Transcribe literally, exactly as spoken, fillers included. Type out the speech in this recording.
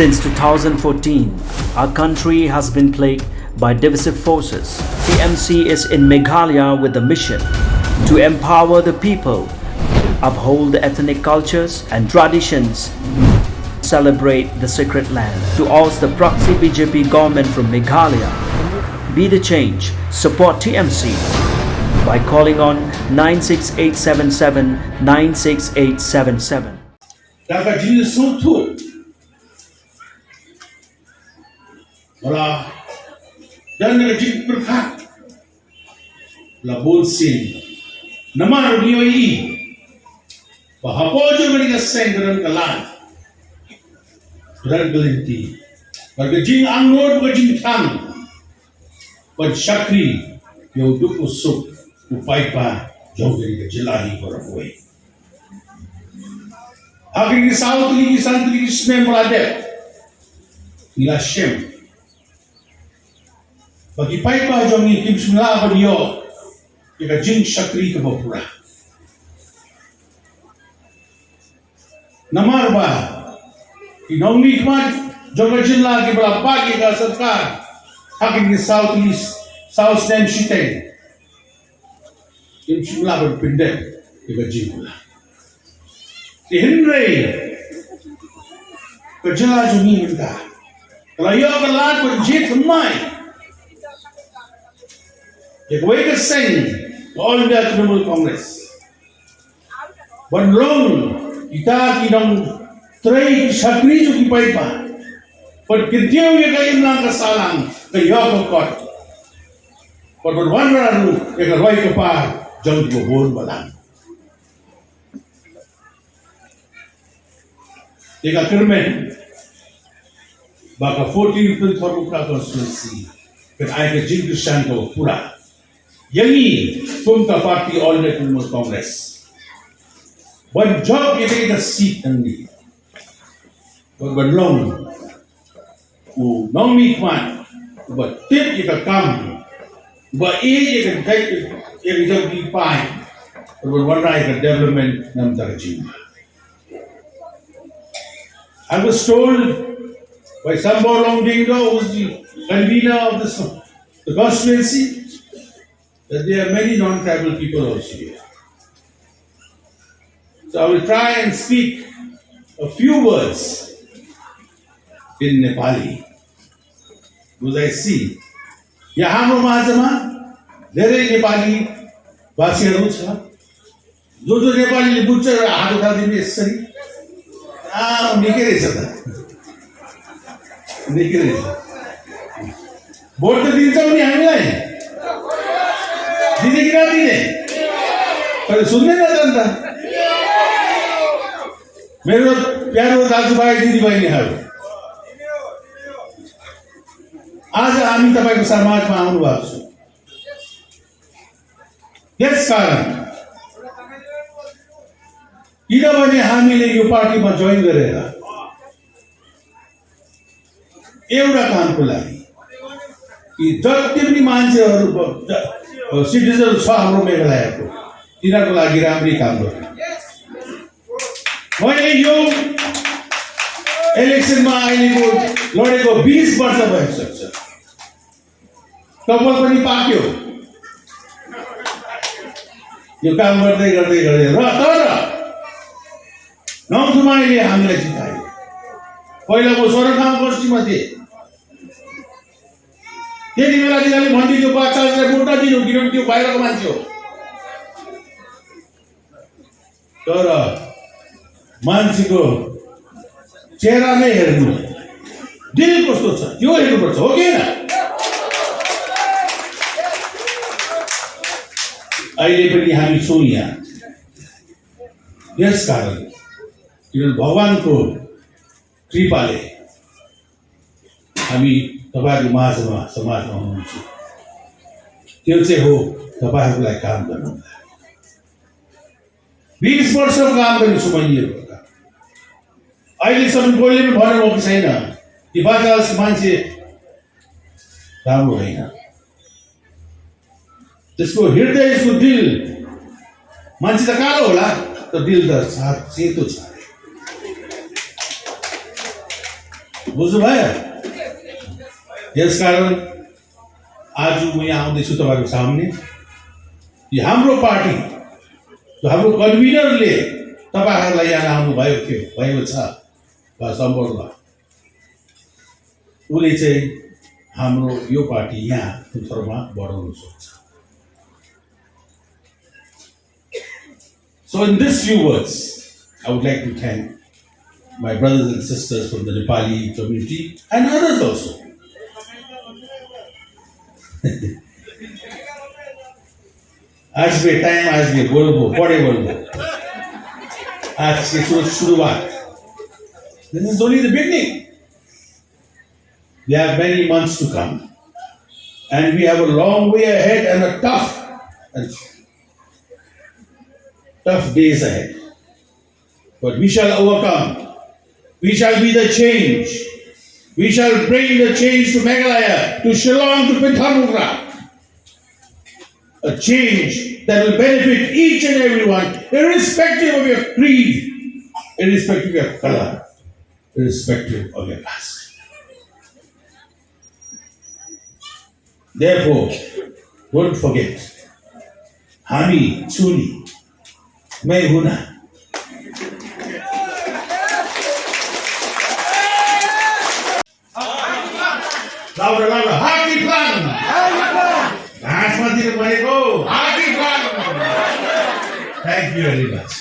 Since two thousand fourteen, our country has been plagued by divisive forces. T M C is in Meghalaya with the mission to empower the people, uphold the ethnic cultures and traditions, celebrate the sacred land. To oust the proxy B J P government from Meghalaya, be the change, support T M C by calling on nine six eight seven seven nine six eight seven seven. Da ka jingsngewthuh ba la don ka jingpyrkhat la bun sien. Namar ngi ïohi ba hapoh jong kane ka seng ka don ka lad, ka don ka lynti, bad ka jingangnud bad ka jingthang ban shakri ïa u duk u suk u paidbah jong kane ka jylla hi baroh kawei. Ha kine ki saw tylli ki san tylli ki snem ba la dep, ngi la shem ba ki paidbah jong ngi kim shym la ban ïoh ïa ka jingshakri kaba pura. Namar ba ki nongmihkhmat jong ka jylla kiba la bat ïa ka sorkar ha kine ki saw tylli, saw snem shiteng, kim shym la ban pyndep ïa ka jingpura. Te hynrei ka jylla jong ngi mynta ka la ïoh ka lad ban jied thymmai ïa kawei ka seng, ka All India Trinamool Congress, ban long kita ki nongtrei ki shakri jong ki paidbah, ban kyntiew ïa ka imlang ka sahlang, ka ïoh ka kot, bad ban wanrah ruh ïa ka roi ka par jong kiba bun balang. Te ka kyrmen ba ka fourteen Pynthorumkhrah constituency kan ai ka jingkyrshan kaba pura ïa ngi kum ka party All India Trinamool Congress ban jop ïa ka seat nangne, ban, ban long u nongmihkhmat uba tip ïa ka kam, uba ïeit ïa ka, ïa ka jong ki paid, uba wanrah ïa ka development na ka bynta ka jylla. I was told by Sambor Longdingdo, who is the convener of this, the constituency, that there are many non-tribal people also here. So I will try and speak a few words in Nepali. Because I see, यहाँ हाम्रो माझमा धेरै नेपाली भाषीहरू छ। जो जो नेपालीले बुझ्छ, एउटा हात उठाइदिनु यसरी। आ, निकै रहेछ त। निकै रहेछ। भोट त दिन्छौ नि हामीलाई? दिने कि नदिने? तर सुन्दैन जनता। मेरो प्यारो दाजुभाइ दिदीबहिनीहरू, आज हामी तपाईँको समाजमा आउनुभएको छ। यस कारण, किनभने हामीले यो पार्टीमा जोइन गरेर एउटा कामको लागि, कि जति पनि मान्छेहरू, ब-, ज-, सिटिजन छ हाम्रो मेघालयको, तिनीहरूको लागि राम्रै काम गर्नु। मैले यो इलेक्सनमा अहिलेको लडेको बिस वर्ष भइसक्छ। कपाल पनि पाक्यो यो काम गर्दै, गर्दै, गर्दै। र तर नौथुमाईले हामीलाई जितायो। पहिला म सोह्रथाम बस्तीमा थिएँ। त्यति बेला तिनीहरूले भन्थ्यो, "त्यो बाचालाई भोट नदिनु, किनभने त्यो बाहिरको मान्छे हो।" तर मान्छेको चेहरा नै हेर्नु, दिल कस्तो छ, त्यो हेर्नुपर्छ, हो कि होइन? अहिले पनि हामी छौँ यहाँ। यस कारण, किनभने भगवानको कृपाले हामी तपाईँहरूको माझमा, समाजमा हुनुहुन्छ। त्यो चाहिँ हो तपाईँहरूको लागि काम गर्नु। बिस वर्ष काम गर्ने समय यिनीहरूको। अहिलेसम्म कसैले पनि भनेको छैन कि बाचाल मान्छे राम्रो होइन। त्यसको हृदय, यसको दिल, मान्छे त कालो होला, तर दिल त सा-, सेतो छ। बुझ्नुभयो? यस कारण आज म यहाँ आउँदैछु तपाईँहरूको सामने। यो हाम्रो पार्टी, यो हाम्रो कन्भिनरले तपाईँहरूलाई यहाँ आउनुभयो थियो, भएको छ, वा सम्भवतः उसले चाहिँ हाम्रो यो पार्टी यहाँ थोरमा बढाउन सक्छ। So in this few words, I would like to thank my brothers and sisters from the Nepali community and others also. आज के टाइम, आज के बोलबो, पढे बोलबो। आज के सुरु-, सुरुवात। This is only the beginning. We have many months to come. And we have a long way ahead and a tough and tough days ahead. But we shall overcome. We shall be the change. We shall bring the change to Meghalaya, to Shillong, to Pynthorumra. A change that will benefit each and everyone, irrespective of your creed, irrespective of your color, irrespective of your caste. Therefore, don't forget, हामी छुनी, मैं हूं ना। Louder, louder. Haki Plan! Haki Plan! Thank you very much.